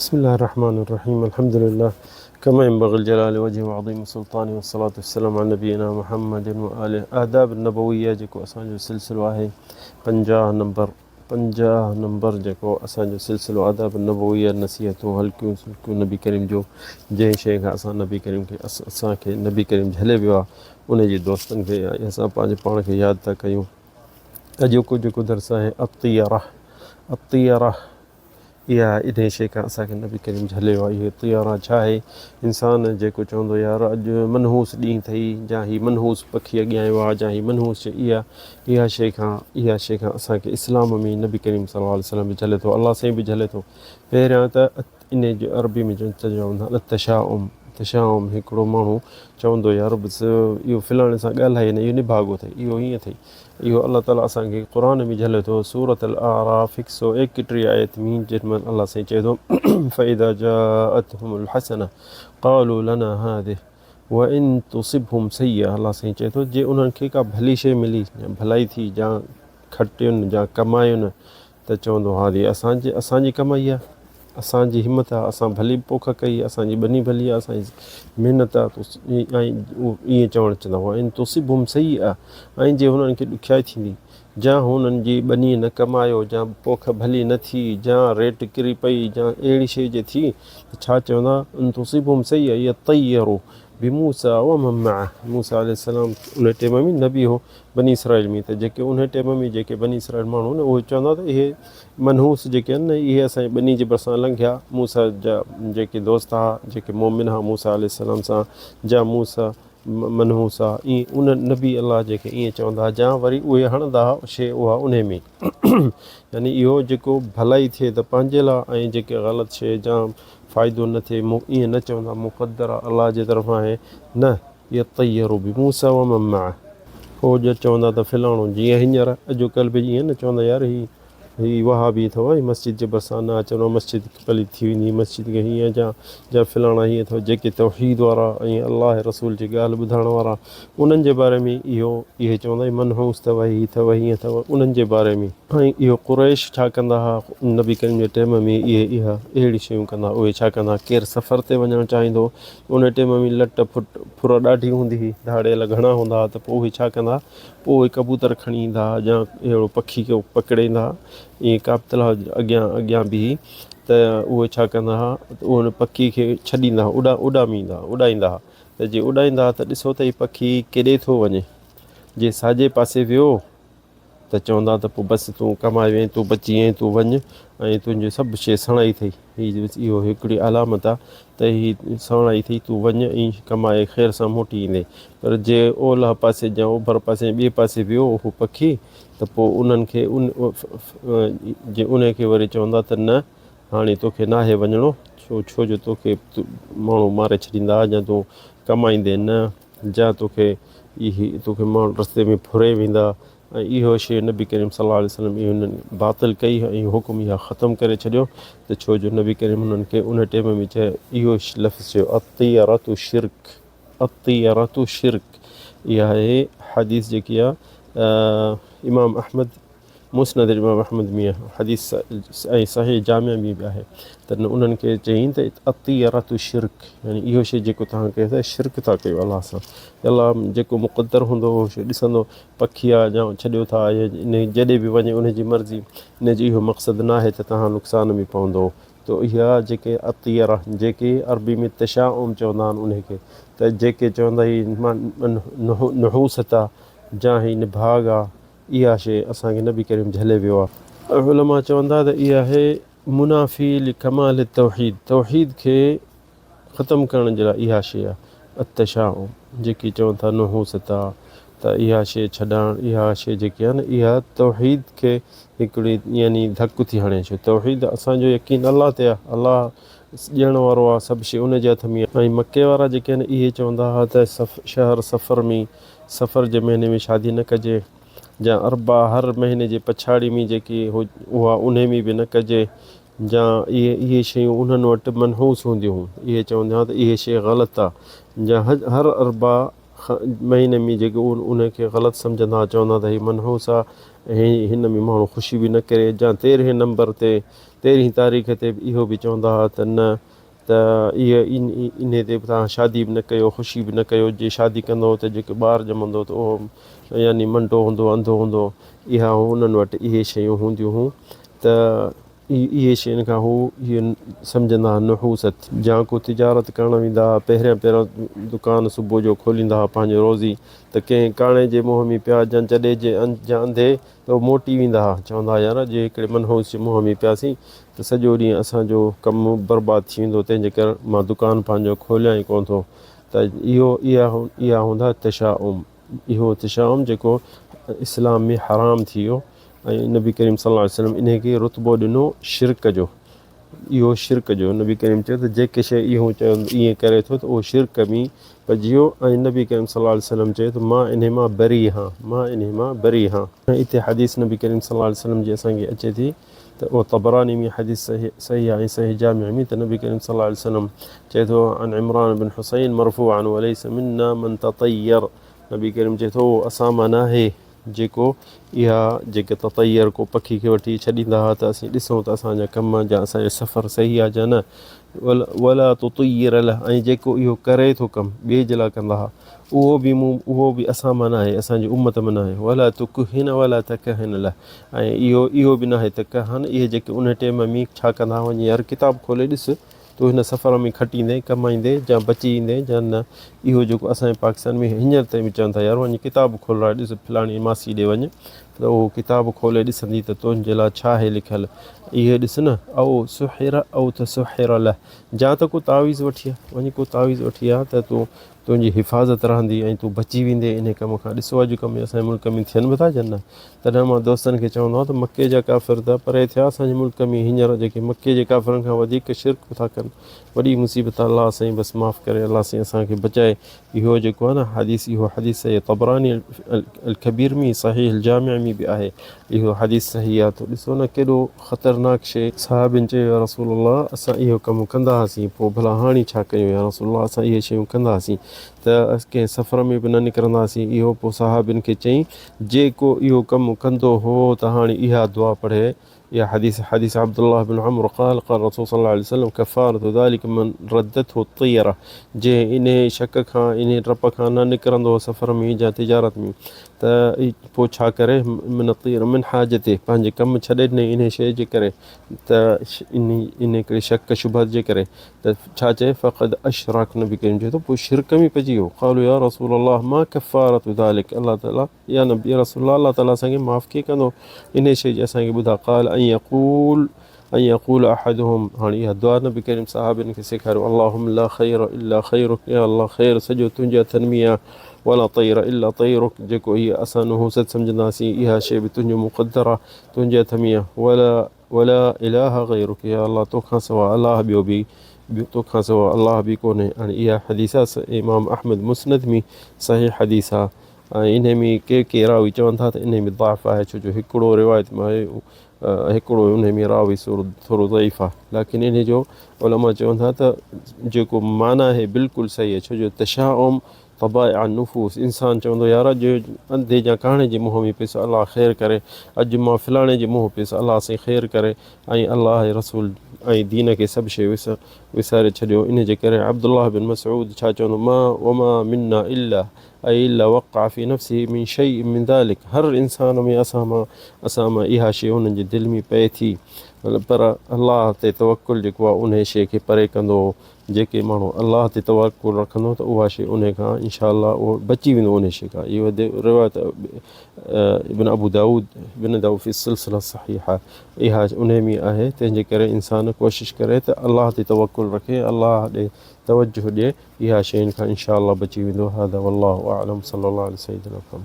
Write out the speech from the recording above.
بسم الله الرحمن الرحيم الحمد لله كما ينبغي لجلال وجهه وعظيم سلطانه والصلاة والسلام على نبينا محمد وآله آداب النبويه جيڪو اسان جو سلسلو آهي 50 نمبر 50 نمبر جيڪو اسان جو سلسلو آداب النبويه نصيحتون هلڪيون سلڪيون نبي ڪريم جو جنهن شيء کان اسان نبي ڪريم کي اسان کي نبي ڪريم جهلي ويو آهي ان جي دوستن کي اسان پنهنجي پاڻ کي ياد ٿا ڪيون اڄوڪو جيڪو درس آهي الطيره الطيره اها انهيء شيء کان اسان کي نبي ڪريم جهليو آهي. اهو طيارا ڇا آهي؟ انسان جيڪو چوندو يار اڄ منحوس ڏينهن اٿئي يا هي منحوس پکي اڳيان آيو آهي يا هي منحوس شيء اها اها شيء کان اها شيء کان اسان کي اسلام ۾ نبي ڪريم صلي الله عليه وسلم به جهلي ٿو الله سائين به جهلي ٿو. پهريان ته انهيء جو عربي ۾ چوندا آهن التشاؤم تشاؤم هڪڙو ماڻهو چوندو يار بس اهو فلاڻي سان ڳالهائي نه اهو نڀاڳو اٿئي اهو هيئن اٿئي اهو الله تعالي اسان کي قرآن ۾ جهلي ٿو سورة الاعراف هڪ سو ايڪٽيهه آيت ۾ جنهن ۾ الله سائين چئي ٿو فاذا جاءتهم الحسنه قالوا لنا هذه وان تصبهم سيئه الله سائين چئي ٿو جي انهن کي ڪا ڀلي شيء ملي يا ڀلائي ٿي يا کٽين يا ڪماين ته چوندو ها جي اسان جي اسان جي ڪمائي آ، اسان جي همت آ، اسان ڀلي پوک ڪئي، اسان جي ٻني ڀلي آ، اسان جي محنت آ، ۽ ائين چوڻ چوندا هئا ان تصبهم سيئه ۽ جي هنن کي ڏکيائي ٿيندي جا هنن جي ٻنيء نه ڪمايو جا پوک ڀلي نه ٿي جا ريٽ ڪري پئي جا اهڙي شيء جي ٿي ته ڇا چوندا ان تصبهم سيئه يطيروا بموسيٰ ومن معه موسيٰ عليه السلام ان ٽيم ۾ نبي هو بني اسرائيل ۾ ته جيڪي انهيء ٽيم ۾ جيڪي بني اسرائيل ماڻهو آهن اهي چوندا ته اهي منحوس جيڪي آهن نه اهي اسان جي ٻني جي ڀرسان لنگهيا موسيٰ جا جيڪي دوست ها جيڪي مؤمن ها موسيٰ عليه السلام سان جا موسيٰ منحوس ها ائين ان نبي الله جي کي ائين چوندا ها جا وري اهي هڻندا ها شيء اها انهي ۾ يعني اهو جيڪو ڀلائي ٿئي ته پنهنجي لاء ۽ جيڪي غلط شيء جا فائدو نه ٿئي ائين نه چوندا مقدر الله جي طرفان آهي نه يطيروا بموسيٰ ومن معه پوء جي چوندا ته فلاڻو جيئن هينئر اڄوڪلهه به ائين نه چوندا يار هي هي وهابي اٿو هي مسجد جي ڀرسان نه اچڻو مسجد پليت ٿي ويندي مسجد کي هيئن جا جا فلاڻا هيئن اٿو جيڪي توحيد وارا ۽ الله رسول جي ڳالهه ٻڌائڻ وارا انهن جي باري ۾ اهو اهي چوندا هي منحوس اٿو هي اٿو هيئن اٿو انهن جي باري ۾. ۽ اهو قريش ڇا ڪندا ها نبي ڪريم جي ٽيم ۾ اهي اها اهڙي شيون ڪندا اهي ڇا ڪندا ڪير سفر تي وڃڻ چاهيندو ان ٽيم ۾ لٽ ڦٽ ڦر ڏاڍي هوندي هئي، ڌاڙيل گهڻا هوندا هئا ته پوء اهي ڇا ڪندا ها، پوء اهي ڪبوتر کڻي ايندا هئا يا اهڙو پکي ڪو پڪڙي ايندا هئا، ائين ڪابتلا اڳيان اڳيان بيهي ته اهي ڇا ڪندا هئا ته ان پکي کي ڇڏيندا هئا، اڏا اڏامي ايندا هئا، اڏائيندا هئا ته جي اڏائيندا هئا ته ڏسو ته هي پکي ڪيڏي ٿو وڃي، جي ساڄي پاسي ويو ته چوندا ته پوء بس تون ڪمائي وئين، تون بچي وئين، تون وڃ ۽ تنهنجي سڀ شيء سڻائي ٿئي. هي اهو هڪڙي علامت آ ته هي سڻائي ٿئي، تون وڃ ۽ ڪمائي خير سان موٽي ايندين. پر جي اولهه پاسي يا اوڀر پاسي يا ٻئي پاسي ويو اهو پکي ته پوء انهن کي جي انهي کي وري چوندا ته نه هاڻي توکي ناهي وڃڻو ڇو ڇو جو توکي ماڻهو ماري ڇڏيندا يا تون ڪمائيندين نه. جا توکي اهي توکي ماڻهو رستي ۾ ڦري ويندا ۽ اهو شيء نبي ڪريم صلي الله عليه وسلم اهو انهن باطل ڪئي ۽ حڪم اها ختم ڪري ڇڏيو ته ڇو جو نبي ڪريم انهن کي ان ٽيم ۾ چيو اهو لفظ چيو الطيرة شرڪ الطيرة شرڪ اها آهي حديث جيڪي آهي امام احمد مسند امام احمد ۾ حديث ۽ صحيح جامع ۾ به آهي ته انهن کي چيائين ته الطيرة شرڪ يعني اهو شيء جيڪو توهان ڪيو ٿا شرڪ ٿا ڪيو الله سان الله جيڪو مقدر هوندو اهو شيء ڏسندو پکي آ يا ڇڏيو ٿا ان جڏي به وڃي ان جي مرضي ان جو اهو مقصد نه آهي ته توهان نقصان ۾ پوندو ته اها جيڪي الطيرة جيڪي عربي ۾ تشاؤم چوندا آهن ان کي ته جيڪي چوندا هي نحوست آ جا هي نڀاڳ آ اها شيء اسان کي نبي ڪريم جهلي ويو آهي. علماء چون ٿا ته اها آهي منافي لڪمال التوحيد، توحيد کي ختم ڪرڻ جي لاء اها شيء آهي، التشاؤم، جيڪي چون ٿا نحوست آ ته اها شيء ڇڏائڻ، اها شيء جيڪي آهي نه اها توحيد کي هڪڙي يعني ڌڪ ٿي هڻي، ڇو توحيد اسان جو يقين الله تي آهي، الله ڏيڻ وارو آهي، سڀ شيء ان جي هٿ ۾ آهي ۽ مڪي وارا جيڪي آهن اهي چوندا هئا ته شهر صفر ۾ صفر جي مهيني ۾ شادي نه ڪجي جا اربع هر مهيني جي پڇاڙي ۾ جيڪي اها انهي ۾ به نه ڪجي جا اهي اهي شيون انهن وٽ منحوس هونديون هيون اهي چوندا هئا ته اهي شيء غلط آ جا هر اربع مهيني ۾ جيڪي انهي کي غلط سمجهندا هئا چوندا ته هي منحوس آ ۽ هن ۾ ماڻهو خوشي به نه ڪري جا تيرهين نمبر تي. تيرهين تاريخ تي به اهو به چوندا ها ته نه ته اهي انهي تي به توهان شادي به نه ڪيو خوشي به نه ڪيو جي شادي ڪندو ته جيڪو ٻار ڄمندو ته اهو يعني منڊو هوندو انڌو هوندو اها انهن وٽ اهي شيون هونديون هون ته اهي شين کان هو اهي سمجهندا ها نحوست. جا ڪو تجارت ڪرڻ ويندا ها پهريان پهريان دڪان صبح جو کوليندا ها پنهنجو روزي ته ڪنهن ڪاڻي جي منهن ۾ پيا جا جڏي جي جا انڌي ته هو موٽي ويندا ها چوندا ها يار اڄ هڪڙي منحوس جي منهن ۾ پياسين ته سڄو ڏينهن اسان جو ڪم برباد ٿي ويندو تنهن جي ڪري مان دڪان پنهنجو کوليان ئي ڪونه ٿو ته اهو اها اها هوندا تشاؤم اهو تشاؤم جيڪو اسلام ۾ حرام ٿي ويو ۽ نبي ڪريم صلي الله عليه وسلم انهي کي رتبو ڏنو شرڪ جو اهو شرڪ جو نبي ڪريم چيو ته جيڪي شيء اهو چيو ائين ڪري ٿو ته اهو شرڪ ۾ پئجي ويو ۽ نبي ڪريم صلي الله عليه وسلم چيو ته مان انهي مان بري هان مان انهي مان بري هان. ۽ اتي حديث نبي ڪريم صلي الله عليه وسلم جي اسان کي اچي ٿي ته اهو طبراني ۾ حديث صحيح آهي ۽ صحيح جامع ۾ ته نبي ڪريم صلي الله عليه وسلم چئي ٿو عن عمران بن حصين مرفوعا وليس منا من تطير نبي ڪريم چئي ٿو اهو اسان مان ناهي جيڪو اها جيڪي تطير ڪو پکي کي وٺي ڇڏيندا ها ته اسين ڏسون ته اسان جا ڪم يا اسان جو سفر صحيح آهي يا نه ولا تطير له ۽ جيڪو اهو ڪري ٿو ڪم ٻئي جي لاء ڪندا ها اهو به مون اهو به اسان مان ناهي اسان جي امت مان ناهي ولا تڪهن ولا تڪهن له ۽ اهو اهو به ناهي ته ڪهن اهي جيڪي ان ٽيم ۾ ڇا ڪندا هئا وڃي يار ڪتاب کولي ڏس تون هن سفر ۾ کٽيندين ڪمائيندين جا بچي ايندين جا نه اهو جيڪو اسان جي پاڪستان ۾ هينئر تائين به چون ٿا يار وڃ ڪتاب کولرائي ڏس فلاڻي ماسي ڏي وڃ ته اهو ڪتاب کولي ڏسندي ته تنهنجي لاء ڇا آهي لکيل اهي ڏس نه او سحر او تسحر له جا ته ڪو تعويذ وٺي آ وڃ ڪو تعويذ وٺي آ ته تون تنهنجي حفاظت رهندي ۽ تون بچي ويندين انهي ڪم کان. ڏسو اڄ ڪم اسان جي ملڪ ۾ ٿين به ٿا يا نه؟ تڏهن مان دوستن کي چوندو آهيان ته مڪي جا ڪافر ته پري ٿيا اسان جي ملڪ ۾ هينئر جيڪي مڪي جي ڪافرن کان وڌيڪ شرڪ به ٿا ڪن. وڏي مصيبت آهي الله سائين بس معاف ڪري الله سائين اسان کي بچائي. اهو جيڪو آهي نه حديث اهو حديث صحيح طبراني الڪبير ۾ صحيح الجامع ۾ به آهي اهو حديث صحيح آهي ته ڏسو نه ڪيڏو خطرناڪ شيء. صحابين چيو يا رسول الله اسان اهو ڪم ڪندا هئاسين پوء ڀلا هاڻي ڇا ڪيون يا رسول الله اسان اهي شيون ڪندا هئاسين ته ڪنهن سفر ۾ به نه نڪرندا هئاسين اهو پوء صحابين کي چيائين جيڪو اهو ڪم ڪندو هو ته هاڻي اها دعا پڙهي اها حديث حديث عبدالله بن عمرو قال قال رسول صلي الله عليه وسلم ڪفارة ذلك من ردته الطيرة جنهن انهي شڪ کان انهي ڊپ کان نه نڪرندو هو سفر ۾ يا تجارت ۾ ته پوء ڇا ڪري من الطيرة من حاجته پنهنجي ڪم ڇڏي ڏني انهي شيء جي ڪري ته انهي انهي هڪڙي شڪ شبهت جي ڪري ته ڇا چئي فقد اشرڪ نبي ڪريم چئي ٿو پوء شرڪ ۾ پئجي ويو قالوا يا رسول الله ما ڪفارة ذلك الله تعالي يا نبي يا رسول الله الله تعالي اسان کي معاف ڪيئن ڪندو انهي شيء جي اسان کي ٻڌاء قال ان يقول ان يقول احدهم هاڻي اها دعا نبي ڪريم صحابين کي سيکاريو اللهم لا خير الا خيرك يا الله خير سڄو تنهنجي هٿن ۾ آهي ولا طير الا طيرك جيڪو هي اسان نحوست سمجهنداسين اها شيء به تنهنجو مقدر آهي تنهنجي هٿ ۾ آهي ولا ولا اله غيرك يا الله توکان سوا الله ٻيو به توکان سوا الله به ڪونهي هاڻي اها حديث آهي امام احمد مسند ۾ صحيح حديث آهي ۽ انهي ۾ ڪي ڪي راوي چون ٿا ته انهي ۾ ضعف آهي ڇو جو هڪڙو روايت ۾ آهي هڪڙو انهي ۾ راوي ٿورو ضعيف آهي ليڪن انهي جو علماء چون ٿا ته جيڪو معنيٰ آهي بلڪل صحيح آهي ڇو جو تشاؤم طبائع النفوس انسان چوندو يار اڄ انڌي جا ڪاڻي جي منهن ۾ پيس الله خير ڪري اڄ مان فلاڻي جي منهن پيس الله سائين خير ڪري ۽ الله رسول ۽ دين کي سڀ شيء وساري ڇڏيو انهي جي ڪري عبدالله بن مسعود ڇا چوندو ما وما منا الا اي الا وقع في نفسه من شيء من ذلك هر انسان ۾ اسان مان اسان مان اها شيء انهن جي دل ۾ پئي ٿي پر الله تي توڪل جيڪو آهي انهي شيء کي پري ڪندو جيڪي ماڻهو الله تي توڪل رکندو ته اها شيء انهي کان انشاء الله اهو بچي ويندو انهي شيء کان اهو روايت ابن ابو داود ابن داود في السلسله الصحيحه اها انهي ۾ آهي تنهن جي ڪري انسان ڪوشش ڪري ته الله تي توڪل رکي الله ڏي توجه ڏي اها شين کان انشاء الله بچي ويندو هذا والله اعلم صلي الله علي سيدنا محمد.